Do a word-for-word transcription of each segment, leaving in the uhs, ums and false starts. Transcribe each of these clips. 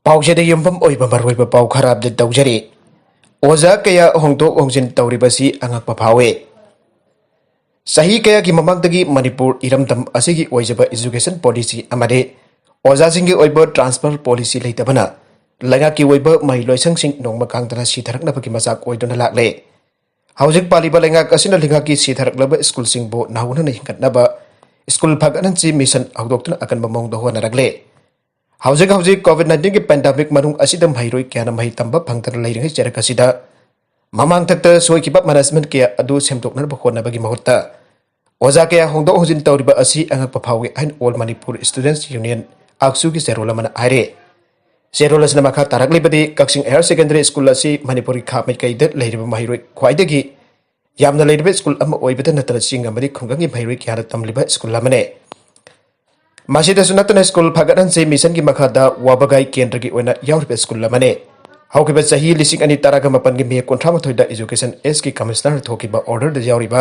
ꯄꯥꯎꯁꯤꯗ ꯌꯨꯝꯐꯝ ꯑꯣꯏꯕ ꯃꯔꯨꯑꯣꯏꯕ ꯄꯥꯎ ꯈꯔ ꯑꯞꯗꯦꯠ ꯇꯧꯖꯔꯤ꯫ ꯑꯣꯖꯥ ꯀꯌꯥ ꯍꯣꯡꯗꯣꯛ ꯍꯣꯡꯖꯤꯟ ꯇꯧꯔꯤꯕꯁꯤ ꯑꯉꯛꯄ ꯐꯥꯎꯏ꯫ ꯆꯍꯤ ꯀꯌꯥꯒꯤ ꯃꯃꯥꯡꯗꯒꯤ ꯃꯅꯤꯄꯨꯔ ꯏꯔꯝꯗꯝ ꯑꯁꯤꯒꯤ ꯑꯣꯏꯖꯕ education policy ꯑꯃꯗꯤ ꯑꯣꯖꯥꯁꯤꯡꯒꯤ ꯑꯣꯏꯕ transfer policy ꯂꯩꯇꯕꯅ ꯂꯩꯉꯥꯛꯀꯤ ꯑꯣꯏꯕ ꯃꯍꯩꯂꯣꯏꯁꯪꯁꯤꯡ ꯅꯣꯡꯃ ꯀꯥꯡꯗꯅ ꯁꯤꯊꯔꯛꯅꯕꯒꯤ ꯃꯆꯥꯛ ꯑꯣꯏꯗꯨꯅ ꯂꯥꯛꯂꯦ꯫ ꯍꯧꯖꯤꯛ ꯄꯥꯜꯂꯤꯕ ꯂꯩꯉꯥꯛ ꯑꯁꯤꯅ ꯂꯩꯉꯥꯛꯀꯤ ꯁꯤꯊꯔꯛꯂꯕ ꯁ꯭ꯀꯨꯜꯁꯤꯡꯕꯨ ꯅꯧꯍꯧꯅꯅ ꯍꯤꯡꯒꯠꯅꯕ ꯁ꯭ꯀꯨꯜ ꯐꯒꯠꯍꯟꯁꯤ ꯃꯤꯁꯟ ꯍꯧꯗꯣꯛꯇꯨꯅ ꯑꯀꯟꯕ ꯃꯑꯣꯡꯗ ꯍꯣꯠꯅꯔꯛꯂꯦ꯫ ꯍꯧꯖꯤꯛ ꯍꯧꯖꯤꯛ COVID nineteenꯒꯤ pandemic ꯃꯅꯨꯡ ꯑꯁꯤꯗ ꯃꯍꯩꯔꯣꯏ ꯀꯌꯥꯅ ꯃꯍꯩ ꯇꯝꯕ ꯐꯪꯗꯅ ꯂꯩꯔꯤꯉꯩ ꯆꯩꯔꯛ ꯑꯁꯤꯗ ꯃꯃꯥꯡꯊꯛꯇ ꯁꯣꯏꯈꯤꯕ management ꯀꯌꯥ ꯑꯗꯨ ꯁꯦꯝꯗꯣꯛꯅꯕ ꯍꯣꯠꯅꯕꯒꯤ ꯃꯍꯨꯠꯇ ꯑꯣꯖꯥ ꯀꯌꯥ ꯍꯣꯡꯗꯣꯛ ꯍꯣꯡꯖꯤꯟ ꯇꯧꯔꯤꯕ ꯑꯁꯤ ꯑꯉꯛꯄ ꯐꯥꯎꯏ ꯍꯥꯏꯅ All Manipur Students Union, AACSUꯒꯤ ꯆꯦꯔꯣꯜ ꯑꯃꯅ ꯍꯥꯏꯔꯤ꯫ ꯆꯦꯔꯣꯜ ꯑꯁꯤꯅ ꯃꯈꯥ ꯇꯥꯔꯛꯂꯤꯕꯗꯤ, ꯀꯛꯆꯤꯡ Higher Secondary School ꯑꯁꯤ ꯃꯅꯤꯄꯨꯔꯒꯤ ꯈꯥ ꯃꯥꯏꯀꯩꯗ ꯂꯩꯔꯤꯕ ꯃꯍꯩꯔꯣꯏ ꯈ꯭ꯋꯥꯏꯗꯒꯤ ꯌꯥꯝꯅ ꯂꯩꯔꯤꯕ ꯁ꯭ꯀꯨꯜ ꯑꯃ ꯑꯣꯏꯕꯇ ꯅꯠꯇꯅ ꯆꯤꯡ ꯑꯃꯗꯤ ꯈꯨꯡꯒꯪꯒꯤ ꯃꯍꯩꯔꯣꯏ ꯀꯌꯥꯅ ꯇꯝꯂꯤꯕ ꯁ꯭ꯀꯨꯜ ꯑꯃꯅꯤ꯫ ꯃꯁꯤꯗꯁꯨ ꯅꯠꯇꯅ ꯁ꯭ꯀꯨꯜ ꯐꯒꯠꯍꯟꯁꯤ ꯃꯤꯁꯟꯒꯤ ꯃꯈꯥꯗ ꯋꯥꯕꯒꯥꯏ ꯀꯦꯟꯗ꯭ꯔꯒꯤ ꯑꯣꯏꯅ ꯌꯥꯎꯔꯤꯕ ꯁ꯭ꯀꯨꯜ ꯑꯃꯅꯤ꯫ ꯍꯧꯈꯤꯕ ꯆꯍꯤ ꯂꯤꯁꯤꯡ ꯑꯅꯤ ꯇꯔꯥꯒ ꯃꯥꯄꯟꯒꯤ May ꯀꯨꯟꯊ꯭ꯔꯥ ꯃꯥꯊꯣꯏꯗ Education Actꯀꯤ Commissionerꯅ ꯊꯣꯛꯈꯤꯕ orderꯗ ꯌꯥꯎꯔꯤꯕ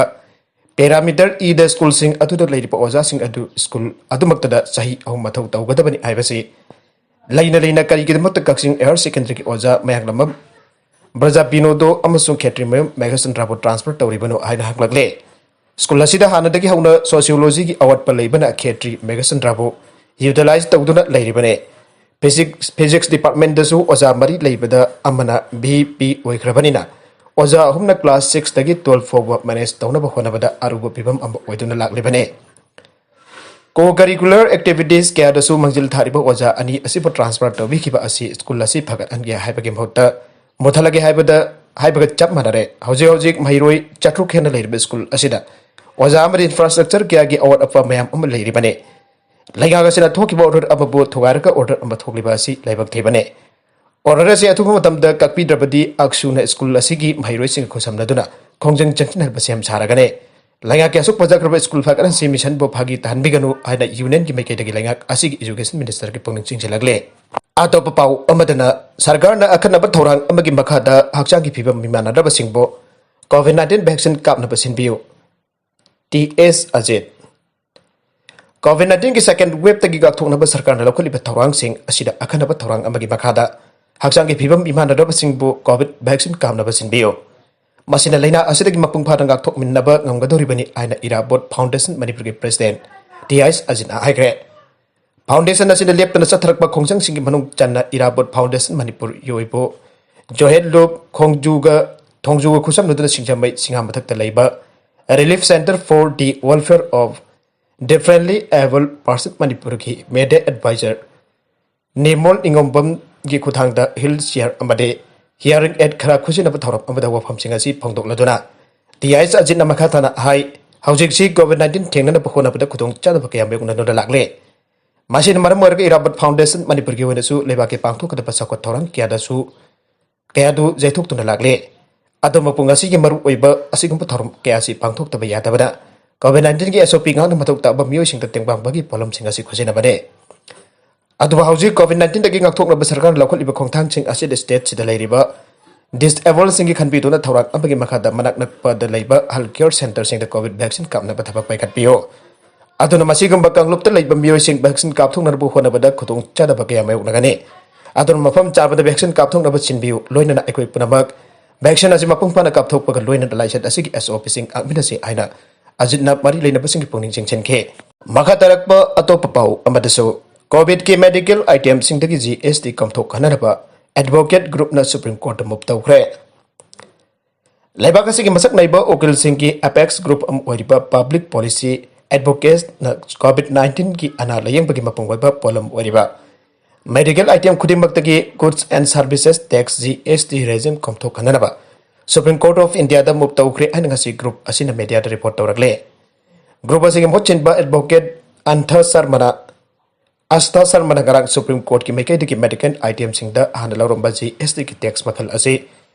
parameter Eꯗ ꯁ꯭ꯀꯨꯜꯁꯤꯡ ꯑꯗꯨꯗ ꯂꯩꯔꯤꯕ ꯑꯣꯖꯥꯁꯤꯡ ꯑꯗꯨ ꯁ꯭ꯀꯨꯜ ꯑꯗꯨꯃꯛꯇꯗ ꯆꯍꯤ ꯑꯍꯨꯝ ꯃꯊꯧ ꯇꯧꯒꯗꯕꯅꯤ ꯍꯥꯏꯕꯁꯤ ꯂꯩꯅ ꯂꯩꯅ ꯀꯔꯤꯒꯤꯗꯃꯛꯇ ꯀꯛꯆꯤꯡ Higher Secondary ꯑꯣꯖꯥ ꯃꯌꯥꯡꯂꯝꯕꯝ ꯕ꯭ꯔꯖꯥꯕꯤꯅꯣꯗꯣ ꯑꯃꯁꯨꯡ ꯈꯦꯇ꯭ꯔꯤꯃꯌꯨꯝ ꯃꯦꯘꯆꯟꯗ꯭ꯔꯕꯨ transfer ꯇꯧꯔꯤꯕꯅꯣ ꯍꯥꯏꯅ ꯍꯪꯂꯛꯂꯦ꯫ ꯁ꯭ꯀꯨꯜ ꯑꯁꯤꯗ ꯍꯥꯟꯅꯗꯒꯤ ꯍꯧꯅ Sociologyꯒꯤ ꯑꯋꯥꯠꯄ ꯂꯩꯕꯅ ꯈꯦꯇ꯭ꯔꯤ ꯃꯦꯘꯆꯟꯗ꯭ꯔꯕꯨ utilize ꯇꯧꯗꯨꯅ ꯂꯩꯔꯤꯕꯅꯤ꯫ Physics, Physics Departmentꯗꯁꯨ ꯑꯣꯖꯥ ꯃꯔꯤ ꯂꯩꯕꯗ ꯑꯃꯅ VP ꯑꯣꯏꯈ꯭ꯔꯕꯅꯤꯅ ꯑꯣꯖꯥ ꯑꯍꯨꯝꯅ class sixꯇꯒꯤ twelve ꯐꯥꯎꯕ manage ꯇꯧꯅꯕ ꯍꯣꯠꯅꯕꯗ ꯑꯔꯨꯕ ꯐꯤꯚꯝ ꯑꯃ ꯑꯣꯏꯗꯨꯅ ꯂꯥꯛꯂꯤꯕꯅꯤ꯫ Co-curricular activities ꯀꯌꯥꯗꯁꯨ ꯃꯥꯡꯖꯤꯜ ꯊꯥꯔꯤꯕ ꯑꯣꯖꯥ ꯑꯅꯤ ꯑꯁꯤꯕꯨ transfer ꯇꯧꯕꯤꯈꯤꯕ ꯑꯁꯤ ꯁ꯭ꯀꯨꯜ ꯑꯁꯤ ꯐꯒꯠꯍꯟꯒꯦ ꯍꯥꯏꯕꯒꯤ ꯃꯍꯨꯠꯇ ꯃꯨꯊꯠꯂꯒꯦ ꯍꯥꯏꯕꯗ, ꯍꯥꯏꯕꯒ ꯆꯞ ꯃꯥꯟꯅꯔꯦ꯫ ꯍꯧꯖꯤꯛ ꯍꯧꯖꯤꯛ ꯃꯍꯩꯔꯣꯏ ꯆꯥꯇ꯭ꯔꯨꯛ ꯍꯦꯟꯅ ꯂꯩꯔꯤꯕ ꯁ꯭ꯀꯨꯜ ꯑꯁꯤꯗ ꯑꯣꯖꯥ ꯑꯃꯗꯤ infrastructure ꯀꯌꯥꯒꯤ ꯑꯋꯥꯠ ꯑꯄꯥ ꯃꯌꯥꯝ ꯑꯃ ꯂꯩꯔꯤꯕꯅꯤ꯫ ꯂꯩꯉꯥꯛ ꯑꯁꯤꯅ ꯊꯣꯛꯈꯤꯕ order ꯑꯃꯕꯨ ꯊꯨꯒꯥꯏꯔꯒ order ꯑꯃ ꯊꯣꯛꯂꯤꯕ ꯑꯁꯤ ꯂꯥꯏꯕꯛ ꯊꯤꯕꯅꯤ꯫ Order ꯑꯁꯤ ꯑꯊꯨꯕ ꯃꯇꯝꯗ ꯀꯛꯄꯤꯗ꯭ꯔꯕꯗꯤ AACSUꯅ ꯁ꯭ꯀꯨꯜ ꯑꯁꯤꯒꯤ ꯃꯍꯩꯔꯣꯏꯁꯤꯡꯒ ꯈꯨꯠꯁꯝꯅꯗꯨꯅ ꯈꯣꯡꯖꯪ ꯆꯪꯁꯤꯟꯅꯕ ꯁꯦꯝ ꯁꯥꯔꯒꯅꯤ꯫ ꯂꯩꯉꯥꯛꯀꯤ ꯑꯁꯨꯛ ꯐꯖꯈ꯭ꯔꯕ ꯁ꯭ꯀꯨꯜ ꯐꯒꯠꯍꯟꯁꯤ ꯃꯤꯁꯟꯕꯨ ꯐꯥꯒꯤ ꯇꯥꯍꯟꯕꯤꯒꯅꯨ ꯍꯥꯏꯅ unionꯒꯤ ꯃꯥꯏꯀꯩꯗꯒꯤ ꯂꯩꯉꯥꯛ ꯑꯁꯤꯒꯤ education ministerꯒꯤ ꯄꯨꯛꯅꯤꯡ ꯆꯤꯡꯁꯤꯜꯂꯛꯂꯦ꯫ ꯑꯇꯣꯞꯄ ꯄꯥꯎ ꯑꯃꯗꯅ, ꯁꯔꯀꯥꯔꯅ ꯑꯈꯟꯅꯕ ꯊꯧꯔꯥꯡ ꯑꯃꯒꯤ ꯃꯈꯥꯗ ꯍꯛꯆꯥꯡꯒꯤ ꯐꯤꯕꯝ ꯃꯤꯃꯥꯟꯅꯗ꯭ꯔꯕꯁꯤꯡꯕꯨ COVID nineteen vaccine ꯀꯥꯞꯅꯕ ꯁꯤꯟꯕꯤꯌꯨ꯫ ꯇꯤ ꯑꯦꯁ ꯑꯖꯤꯠ꯫ COVID nineteen ꯒꯤ second wave ꯇꯒꯤ ꯉꯥꯛꯊꯣꯛꯅꯕ ꯁꯔꯀꯥꯔꯅ ꯂꯧꯈꯠꯂꯤꯕ ꯊꯧꯔꯥꯡꯁꯤꯡ ꯑꯁꯤꯗ ꯑꯈꯟꯅꯕ ꯊꯧꯔꯥꯡ ꯑꯃꯒꯤ ꯃꯈꯥꯗ ꯍꯛꯆꯥꯡꯒꯤ ꯐꯤꯕꯝ ꯏꯃꯥꯟꯅꯗꯕꯁꯤꯡꯕꯨ COVID vaccine ꯀꯥꯞꯅꯕ ꯁꯤꯟꯕꯤꯌꯨ꯫ ꯃꯁꯤꯅ ꯂꯥꯏꯅꯥ ꯑꯁꯤꯗꯒꯤ ꯃꯄꯨꯡ ꯐꯥꯅ ꯉꯥꯛꯊꯣꯛꯃꯤꯟꯅꯕ ꯉꯝꯒꯗꯧꯔꯤꯕꯅꯤ ꯍꯥꯏꯅ ꯏꯔꯥꯕꯣꯠ ꯐꯥꯎꯟꯗꯦꯁꯟ ꯃꯅꯤꯄꯨꯔꯒꯤ ꯄ꯭ꯔꯦꯁꯤꯗꯦꯟꯠ ꯇꯤ ꯑꯥꯏꯁ ꯑꯖꯤꯠꯅ ꯍꯥꯏꯈ꯭ꯔꯦ꯫ ꯐꯥꯎꯟꯗꯦꯁꯟ ꯑꯁꯤꯅ ꯂꯦꯞꯇꯅ ꯆꯠꯊꯔꯛꯄ ꯈꯣꯡꯖꯪꯁꯤꯡꯒꯤ ꯃꯅꯨꯡ ꯆꯟꯅ ꯏꯔꯥꯕꯣꯠ ꯐꯥꯎꯟꯗꯦꯁꯟ ꯃꯅꯤꯄꯨꯔ ꯌꯣꯏꯕꯨ ꯖꯣꯍꯦꯠ ꯂꯨꯞ ꯈꯣꯡꯖꯨꯒ ꯊꯣꯡꯖꯨꯒ ꯈꯨꯠꯁꯝꯅꯗꯨꯅ ꯁꯤꯡꯖꯃꯩ ꯁꯤꯡꯉꯥ ꯃꯊꯛꯇ ꯂꯩꯕ Relief Centre for the Welfare of Differently Abled Person ꯃꯅꯤꯄꯨꯔꯒꯤ ꯃꯦꯗꯤꯌꯥ ꯑꯦꯗꯚꯥꯏꯖꯔ ꯅꯤꯔꯃꯣꯜ ꯅꯤꯉꯣꯝꯕꯝꯒꯤ ꯈꯨꯠꯊꯥꯡꯗ ꯍꯤꯜ ꯆꯤꯌꯔ ꯑꯃꯗꯤ ꯍꯤꯌꯥꯔꯤꯡ ꯑꯦꯗ ꯈꯔ ꯈꯨꯠꯁꯤꯟꯅꯕ ꯊꯧꯔꯝ ꯑꯃꯗ ꯋꯥꯐꯝꯁꯤꯡ ꯑꯁꯤ ꯐꯣꯡꯗꯣꯛꯂꯗꯨꯅ ꯇꯤ ꯑꯥꯏꯁ ꯑꯖꯤꯠꯅ ꯃꯈꯥ ꯇꯥꯅ ꯍꯥꯏ, ꯍꯧꯖꯤꯛꯁꯤ COVID nineteen ꯊꯦꯡꯅꯅꯕ ꯍꯣꯠꯅꯕꯗ ꯈꯨꯗꯣꯡꯆꯥꯗꯕ ꯀꯌꯥ ꯃꯥꯌꯣꯛꯅꯗꯨꯅ ꯂꯥꯛꯂꯦ꯫ ꯃꯁꯤꯅ ꯃꯔꯝ ꯑꯣꯏꯔꯒ ꯏꯔꯥꯕꯣꯠ ꯐꯥꯎꯟꯗꯦꯁꯟ ꯃꯅꯤꯄꯨꯔꯒꯤ ꯑꯣꯏꯅꯁꯨ ꯂꯩꯕꯥꯛꯀꯤ ꯄꯥꯡꯊꯣꯛꯀꯗꯕ ꯆꯥꯎꯈꯠ ꯊꯧꯔꯥꯡ ꯀꯌꯥꯗꯁꯨ ꯀꯌꯥꯗꯨ ꯌꯩꯊꯣꯛꯇꯨꯅ ꯂꯥꯛꯂꯦ꯫ ꯑꯗꯨꯕꯨ ꯉꯁꯤꯒꯤ ꯃꯔꯨꯑꯣꯏꯕ ꯑꯁꯤꯒꯨꯝꯕ ꯊꯧꯔꯝ ꯀꯌꯥ ꯑꯁꯤ ꯄꯥꯡꯊꯣꯛꯇꯕ ꯌꯥꯗꯕꯅ COVID nineteen ꯒꯤ S O P ꯉꯥꯛꯅ ꯃꯊꯧ ꯇꯥꯕ ꯃꯤꯑꯣꯏꯁꯤꯡꯗ ꯇꯦꯡꯕꯥꯡꯕꯒꯤ ꯄꯣꯠꯂꯝꯁꯤꯡ ꯑꯁꯤ ꯈꯨꯖꯤꯟꯅꯕꯅꯦ꯫ ꯑꯗꯨꯕꯨ ꯍꯧꯖꯤꯛ COVID nineteen ꯗꯒꯤ ꯉꯥꯛꯊꯣꯛꯅꯕ ꯁꯔꯀꯥꯔꯅ ꯂꯧꯈꯠꯂꯤꯕ ꯈꯣꯡꯊꯥꯡꯁꯤꯡ ꯑꯁꯤꯗ state ꯁꯤꯗ ꯂꯩꯔꯤꯕ disable ꯁꯤꯡꯒꯤ ꯈꯟꯕꯤꯗꯨꯅ ꯊꯧꯔꯥꯡ ꯑꯃꯒꯤ ꯃꯈꯥꯗ ꯃꯅꯥꯛ ꯅꯛꯄꯗ ꯂꯩꯕ health care centre ꯁꯤꯡꯗ COVID vaccine ꯀꯥꯞꯅꯕ ꯊꯕꯛ ꯄꯥꯏꯈꯠꯄꯤꯌꯨ꯫ ꯑꯗꯨꯅ ꯃꯁꯤꯒꯨꯝꯕ ꯀꯥꯡꯂꯨꯞꯇ ꯂꯩꯕ ꯃꯤꯑꯣꯏꯁꯤꯡ vaccine ꯀꯥꯞꯊꯣꯛꯅꯅꯕ ꯍꯣꯠꯅꯕꯗ ꯈꯨꯗꯣꯡꯆꯥꯗꯕ ꯀꯌꯥ ꯃꯥꯌꯣꯛꯅꯒꯅꯤ꯫ ꯑꯗꯨꯅ ꯃꯐꯝ ꯆꯥꯕꯗ vaccine ꯀꯥꯞꯊꯣꯛꯅꯕ ꯁꯤꯟꯕꯤꯌꯨ꯫ ꯂꯣꯏꯅꯅ ꯑꯩꯈꯣꯏ ꯄꯨꯝꯅꯃꯛ vaccine ꯑꯁꯤ ꯃꯄꯨꯡ ꯐꯥꯅ ꯀꯥꯞꯊꯣꯛꯄꯒ ꯂꯣꯏꯅꯅ ꯂꯥꯏꯆꯠ ꯑꯁꯤꯒꯤ S O P ꯁꯤꯡ ꯉꯥꯛꯃꯤꯟꯅꯁꯤ ꯍꯥꯏꯅ ꯑꯖꯤꯠꯅ ꯃꯔꯤ ꯂꯩꯅꯕꯁꯤꯡꯒꯤ ꯄꯨꯛꯅꯤꯡ ꯆꯤꯡꯁꯤꯟꯈꯤ꯫ ꯃꯈꯥ ꯇꯥꯔꯛꯄ ꯑꯇꯣꯞꯄ ꯄꯥꯎ ꯑꯃꯗꯁꯨ, COVID ꯀꯤ medical item ꯁꯤꯡꯗꯒꯤ G S T ꯀꯥꯞꯊꯣꯛꯍꯟꯅꯅꯕ advocate group ꯅ Supreme Court ꯇ move ꯇꯧꯈ꯭ꯔꯦ꯫ ꯂꯩꯕꯥꯛ ꯑꯁꯤꯒꯤ ꯃꯁꯛ ꯅꯥꯏꯕ ꯎꯀꯤꯜꯁꯤꯡꯒꯤ apex group ꯑꯃ ꯑꯣꯏꯔꯤꯕ Public Policy Advocates ꯅ COVID nineteen ꯒꯤ ꯑꯅꯥ ꯂꯥꯌꯦꯡꯕꯒꯤ ꯃꯄꯨꯡ ꯑꯣꯏꯕ ꯄꯣꯠꯂꯝ ꯑꯣꯏꯔꯤꯕ medical item ꯈꯨꯗꯤꯡꯃꯛꯇꯒꯤ Goods and Services Tax, G S T regime ꯀꯥꯞꯊꯣꯛꯍꯟꯅꯅꯕ Supreme Court of India the move ꯇꯧꯈ꯭ꯔꯦ ꯍꯥꯏꯅ ꯉꯁꯤ group ꯑꯁꯤꯅ media ꯗ report ꯇꯧꯔꯛꯂꯦ꯫ Group ꯑꯁꯤꯒꯤ ꯃꯍꯨꯠ ꯁꯤꯟꯕ advocate ꯑꯟꯊ ꯁꯔꯃꯅ, ꯑꯁꯊ ꯁꯔꯃꯅ ꯉꯔꯥꯡ Supreme Court ꯀꯤ ꯃꯥꯏꯀꯩꯗꯒꯤ medical item ꯁꯤꯡꯗ ꯍꯥꯟꯅ ꯂꯧꯔꯝꯕ G S T ꯒꯤ tax ꯃꯈꯜ ꯑꯁꯤ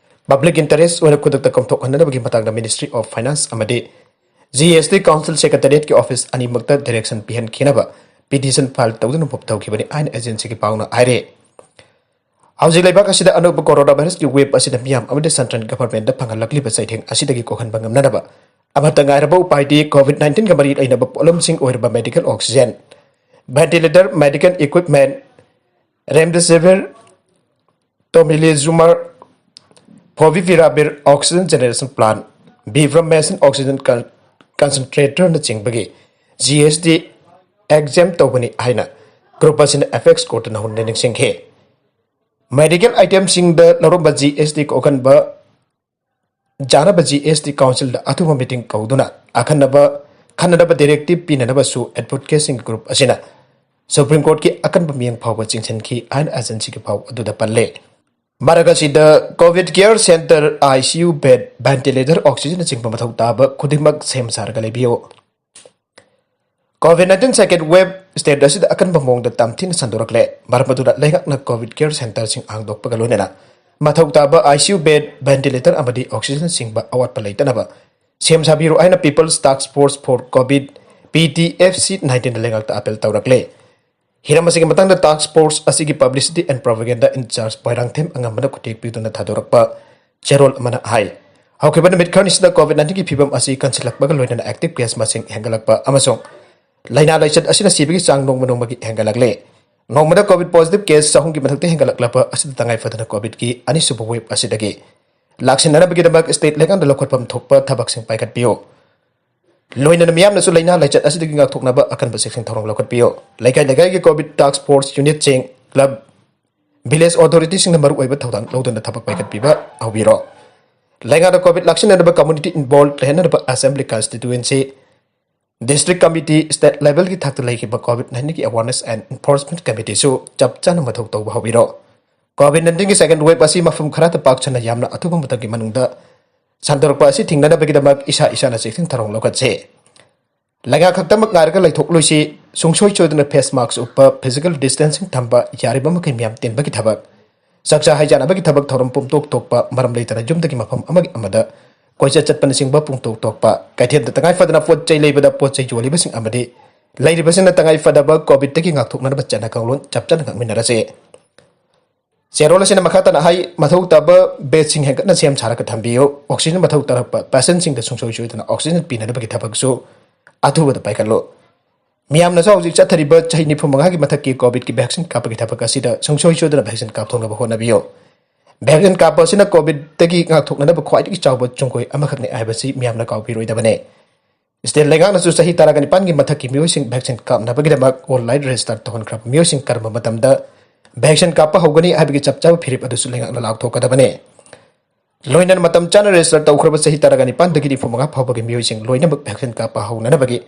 public interest ꯑꯣꯏꯅ ꯈꯨꯗꯛꯇ ꯀꯥꯞꯊꯣꯛꯍꯟꯅꯕꯒꯤ ꯃꯇꯥꯡꯗ Ministry of Finance ꯑꯃꯗꯤ G S T Council Secretariat ꯀꯤ office ꯑꯅꯤꯃꯛꯇ direction ꯄꯤꯍꯟꯈꯤꯅꯕ petition file ꯇꯧꯗꯨꯅ move ꯇꯧꯈꯤꯕꯅꯤ ꯍꯥꯏꯅ agency ꯒꯤ ꯄꯥꯎꯅ ꯍꯥꯏꯔꯤ꯫ ꯍꯧꯖꯤꯛ ꯂꯩꯕꯥꯛ ꯑꯁꯤꯗ ꯑꯅꯧꯕ coronavirus ꯀꯤ wave ꯑꯁꯤꯅ ꯃꯤꯌꯥꯝ ꯑꯃꯗꯤ central government ꯗ ꯐꯪꯍꯜꯂꯛꯂꯤꯕ ꯆꯩꯊꯦꯡ ꯑꯁꯤꯗꯒꯤ ꯀꯣꯛꯍꯟꯕ ꯉꯝꯅꯅꯕ ꯑꯃꯠꯇ ꯉꯥꯏꯔꯕ ꯎꯄꯥꯏꯗꯤ COVID nineteenꯒ ꯃꯔꯤ ꯂꯩꯅꯕ ꯄꯣꯠꯂꯝꯁꯤꯡ ꯑꯣꯏꯔꯤꯕ medical oxygen, ventilator, medical equipment, remdesivir, tomilizumab, favipiravir oxygen generation plant, bivamacin oxygen con- concentratorꯅ ꯆꯤꯡꯕꯒꯤ GST exempt ꯇꯧꯕꯅꯤ ꯍꯥꯏꯅ group ꯑꯁꯤꯅ apex courtꯇ ꯅꯧꯍꯟꯅ ꯅꯤꯡꯁꯤꯡꯈꯤ꯫ Medical itemꯁꯤꯡꯗ ꯂꯧꯔꯝꯕ GST ꯀꯣꯛꯍꯟꯕ ꯌꯥꯅꯕ GST councilꯗ ꯑꯊꯨꯕ meeting ꯀꯧꯗꯨꯅ ꯑꯈꯟꯅꯕ ꯈꯟꯅꯅꯕ directive ꯄꯤꯅꯅꯕꯁꯨ advocateꯁꯤꯡꯒꯤ group ꯑꯁꯤꯅ Supreme Courtꯀꯤ ꯑꯀꯟꯕ ꯃꯤꯠꯌꯦꯡ ꯐꯥꯎꯕ ꯆꯤꯡꯁꯤꯟꯈꯤ ꯍꯥꯏꯅ agencyꯒꯤ ꯄꯥꯎ ꯑꯗꯨꯗ ꯄꯜꯂꯦ꯫ ꯃꯔꯛ ꯑꯁꯤꯗ COVID care center, ICU bed, ventilator, oxygenꯅꯆꯤꯡꯕ ꯃꯊꯧ ꯇꯥꯕ ꯈꯨꯗꯤꯡꯃꯛ ꯁꯦꯝ ꯁꯥꯔꯒ ꯂꯩꯕꯤꯌꯨ꯫ COVID nineteen second wave state ꯑꯁꯤꯗ ꯑꯀꯟꯕ ꯃꯑꯣꯡꯗ ꯇꯝꯊꯤꯅ ꯁꯟꯗꯣꯔꯛꯂꯦ꯫ ꯃꯔꯝ ꯑꯗꯨꯅ ꯂꯩꯉꯥꯛꯅ COVID care centreꯁꯤꯡ ꯍꯥꯡꯗꯣꯛꯄꯒ ꯂꯣꯏꯅꯅ ꯃꯊꯧ ꯇꯥꯕ ICU bed, ventilator ꯑꯃꯗꯤ oxygenꯅꯆꯤꯡꯕ ꯑꯋꯥꯠꯄ ꯂꯩꯇꯅꯕ ꯁꯦꯝ ꯁꯥꯕꯤꯔꯨ ꯍꯥꯏꯅ People's Task Force for COVID, PTFC nineteenꯅ ꯂꯩꯉꯥꯛꯇ appeal ꯇꯧꯔꯛꯂꯦ꯫ ꯍꯤꯔꯝ ꯑꯁꯤꯒꯤ ꯃꯇꯥꯡꯗ task force ꯑꯁꯤꯒꯤ publicity and propaganda in charge Moirangthem ꯑꯉꯝꯕꯅ ꯈꯨꯠꯇꯦꯛ ꯄꯤꯗꯨꯅ ꯊꯥꯗꯣꯔꯛꯄ ꯆꯦꯔꯣꯜ ꯑꯃꯅ ꯍꯥꯏ, ꯍꯧꯈꯤꯕ ꯅꯨꯃꯤꯠ ꯈꯔꯅꯤꯁꯤꯗ COVID nineteenꯒꯤ ꯐꯤꯕꯝ ꯑꯁꯤ ꯀꯟꯁꯤꯜꯂꯛꯄꯒ ꯂꯣꯏꯅꯅ active case ꯃꯁꯤꯡ ꯍꯦꯟꯒꯠꯂꯛꯄ ꯑꯃꯁꯨꯡ ꯂꯥꯏꯅꯥ ꯂꯥꯏꯆꯠ ꯑꯁꯤꯅ ꯁꯤꯕꯒꯤ ꯆꯥꯡ ꯅꯣꯡꯃ ꯅꯣꯡꯃꯒꯤ ꯍꯦꯟꯒꯠꯂꯛꯂꯦ꯫ ꯅꯣꯡꯃꯗ COVID positive case ꯆꯍꯨꯝꯒꯤ ꯃꯊꯛꯇ ꯍꯦꯟꯒꯠꯂꯛꯂꯕ ꯑꯁꯤꯗ ꯇꯉꯥꯏ ꯐꯗꯅ COVIDꯀꯤ ꯑꯅꯤꯁꯨꯕ wave ꯑꯁꯤꯗꯒꯤ ꯂꯥꯛꯁꯤꯟꯅꯅꯕꯒꯤꯗꯃꯛ state ꯂꯩꯉꯥꯛꯅ ꯂꯧꯈꯠꯐꯝ ꯊꯣꯛꯄ ꯊꯕꯛꯁꯤꯡ ꯄꯥꯏꯈꯠꯄꯤꯌꯨ꯫ ꯂꯣꯏꯅꯅ ꯃꯤꯌꯥꯝꯅꯁꯨ ꯂꯥꯏꯅꯥ ꯂꯥꯏꯆꯠ ꯑꯁꯤꯗꯒꯤ ꯉꯥꯛꯊꯣꯛꯅꯕ ꯑꯀꯟꯕ ꯆꯦꯛꯁꯤꯟ ꯊꯧꯔꯥꯡ ꯂꯧꯈꯠꯄꯤꯌꯨ꯫ ꯂꯩꯀꯥꯏ ꯂꯩꯀꯥꯏꯒꯤ COVID task force unitꯁꯤꯡ, club, village authorityꯁꯤꯡꯅ ꯃꯔꯨꯑꯣꯏꯕ ꯊꯧꯗꯥꯡ ꯂꯧꯗꯨꯅ ꯊꯕꯛ ꯄꯥꯏꯈꯠꯄꯤꯕ ꯍꯧꯕꯤꯔꯣ꯫ ꯂꯩꯉꯥꯛꯅ COVID ꯂꯥꯛꯁꯤꯟꯅꯅꯕ community involved ꯂꯩꯍꯟꯅꯕ assembly constituency, district committee, state levelꯒꯤ ꯊꯥꯛꯇ ꯂꯩꯈꯤꯕ COVID nineteenꯒꯤ awareness and enforcement committeeꯁꯨ ꯆꯞ ꯆꯥꯅ ꯃꯊꯧ ꯇꯧꯕ ꯍꯧꯕꯤꯔꯣ꯫ COVID nineteenꯒꯤ second wave ꯑꯁꯤ ꯃꯐꯝ ꯈꯔꯗ ꯄꯥꯛ ꯁꯟꯅ ꯌꯥꯝꯅ ꯑꯊꯨꯕ ꯃꯇꯝꯒꯤ ꯃꯅꯨꯡꯗ ꯁꯟꯗꯣꯔꯛꯄ ꯑꯁꯤ ꯊꯤꯡꯅꯅꯕꯒꯤꯗꯃꯛ ꯏꯁꯥ ꯏꯁꯥꯅ ꯆꯦꯛꯁꯤꯟ ꯊꯧꯔꯥꯡ ꯂꯧꯈꯠꯁꯤ꯫ ꯂꯩꯉꯥꯛ ꯈꯛꯇꯃꯛ ꯉꯥꯏꯔꯒ ꯂꯩꯊꯣꯛꯂꯣꯏꯁꯤ꯫ ꯁꯨꯡꯁꯣꯏ ꯁꯣꯏꯗꯅ face mask ꯎꯞꯄ, physical distancing ꯊꯝꯕ, ꯌꯥꯔꯤꯕ ꯃꯈꯩ ꯃꯤꯌꯥꯝ ꯇꯤꯟꯕꯒꯤ ꯊꯕꯛ, ꯆꯥꯛꯆꯥ ꯍꯩꯖꯥꯟꯅꯕꯒꯤ ꯊꯕꯛ ꯊꯧꯔꯝ ꯄꯨꯡꯇꯣꯛ ꯊꯣꯛꯄ, ꯃꯔꯝ ꯂꯩꯇꯅ ꯌꯨꯝꯗꯒꯤ ꯃꯐꯝ ꯑꯃꯒꯤ ꯑꯃꯗ ꯀꯣꯏꯆꯠ ꯆꯠꯄꯅꯆꯤꯡꯕ ꯄꯨꯡꯇꯣꯛ ꯊꯣꯛꯄ, ꯀꯩꯊꯦꯜꯗ ꯇꯉꯥꯏ ꯐꯗꯅ ꯄꯣꯠ ꯆꯩ ꯂꯩꯕꯗ ꯄꯣꯠ ꯆꯩ ꯌꯣꯜꯂꯤꯕꯁꯤꯡ ꯑꯃꯗꯤ ꯂꯩꯔꯤꯕꯁꯤꯡꯅ ꯇꯉꯥꯏ ꯐꯗꯕ COVIDꯇꯒꯤ ꯉꯥꯛꯊꯣꯛꯅꯅꯕ ꯆꯠꯅ ꯀꯥꯡꯂꯣꯟ ꯆꯞ ꯆꯥꯅ ꯉꯥꯛꯃꯤꯟꯅꯔꯁꯤ꯫ ꯆꯦꯔꯣꯜ ꯑꯁꯤꯅ ꯃꯈꯥ ꯇꯥꯅ ꯍꯥꯏ, ꯃꯊꯧ ꯇꯥꯕ ꯕꯦꯗꯁꯤꯡ ꯍꯦꯟꯒꯠꯅ ꯁꯦꯝ ꯁꯥꯔꯒ ꯊꯝꯕꯤꯌꯨ꯫ ꯑꯣꯛꯁꯤꯖꯟ ꯃꯊꯧ ꯇꯥꯔꯛꯄ ꯄꯦꯁꯦꯟꯁꯤꯡꯗ ꯁꯨꯡꯁꯣꯏ ꯁꯣꯏꯗꯅ ꯑꯣꯛꯁꯤꯖꯟ ꯄꯤꯅꯅꯕꯒꯤ ꯊꯕꯛꯁꯨ ꯑꯊꯨꯕꯗ ꯄꯥꯏꯈꯠꯂꯨ꯫ ꯃꯤꯌꯥꯝꯅꯁꯨ ꯍꯧꯖꯤꯛ ꯆꯠꯊꯔꯤꯕ ꯆꯍꯤ ꯅꯤꯐꯨ ꯃꯉꯥꯒꯤ ꯃꯊꯛꯀꯤ ꯀꯣꯚꯤꯗꯀꯤ ꯚꯦꯛꯁꯤꯟ ꯀꯥꯞꯄꯒꯤ ꯊꯕꯛ ꯑꯁꯤꯗ ꯁꯨꯡꯁꯣꯏ ꯁꯣꯏꯗꯅ ꯚꯦꯛꯁꯤꯟ ꯀꯥꯞꯊꯣꯛꯅꯕ ꯍꯣꯠꯅꯕꯤꯌꯨ꯫ ꯚꯦꯛꯁꯤꯟ ꯀꯥꯞꯄ ꯑꯁꯤꯅ ꯀꯣꯚꯤꯗꯇꯒꯤ ꯉꯥꯛꯊꯣꯛꯅꯅꯕ ꯈ꯭ꯋꯥꯏꯗꯒꯤ ꯆꯥꯎꯕ ꯆꯨꯡꯈꯣꯏ ꯑꯃꯈꯛꯅꯤ ꯍꯥꯏꯕꯁꯤ ꯃꯤꯌꯥꯝꯅ ꯀꯥꯎꯕꯤꯔꯣꯏꯗꯕꯅꯤ꯫ ꯁ꯭ꯇꯦꯠ ꯂꯩꯉꯥꯛꯅꯁꯨ ꯆꯍꯤ ꯇꯔꯥꯒ ꯅꯤꯄꯥꯟꯒꯤ ꯃꯊꯛꯀꯤ ꯃꯤꯑꯣꯏꯁꯤꯡ ꯚꯦꯛꯁꯤꯟ ꯀꯥꯞꯅꯕꯒꯤꯗꯃꯛ ꯑꯣꯟꯂꯥꯏꯟ ꯔꯦꯖꯤꯁꯇꯔ ꯇꯧꯍꯟꯈ꯭ꯔꯕ ꯃꯤꯑꯣꯏꯁꯤꯡ ꯀꯔꯝꯕ ꯃꯇꯝꯗ ꯚꯦꯛꯁꯤꯟ ꯀꯥꯞꯄ ꯍꯧꯒꯅꯤ ꯍꯥꯏꯕꯒꯤ ꯆꯞ ꯆꯥꯕ ꯐꯤꯔꯦꯞ ꯑꯗꯨꯁꯨ ꯂꯩꯉꯥꯛꯅ ꯂꯥꯎꯊꯣꯛꯀꯗꯕꯅꯤ꯫ ꯂꯣꯏꯅꯅ ꯃꯇꯝ ꯆꯥꯅ ꯔꯦꯖꯤꯁꯇꯔ ꯇꯧꯈ꯭ꯔꯕ ꯆꯍꯤ ꯇꯔꯥꯒ ꯅꯤꯄꯥꯟꯗꯒꯤ ꯅꯤꯐꯨ ꯃꯉꯥ ꯐꯥꯎꯕꯒꯤ ꯃꯤꯑꯣꯏꯁꯤꯡ ꯂꯣꯏꯅꯃꯛ ꯚꯦꯛꯁꯤꯟ ꯀꯥꯞꯄ ꯍꯧꯅꯅꯕꯒꯤ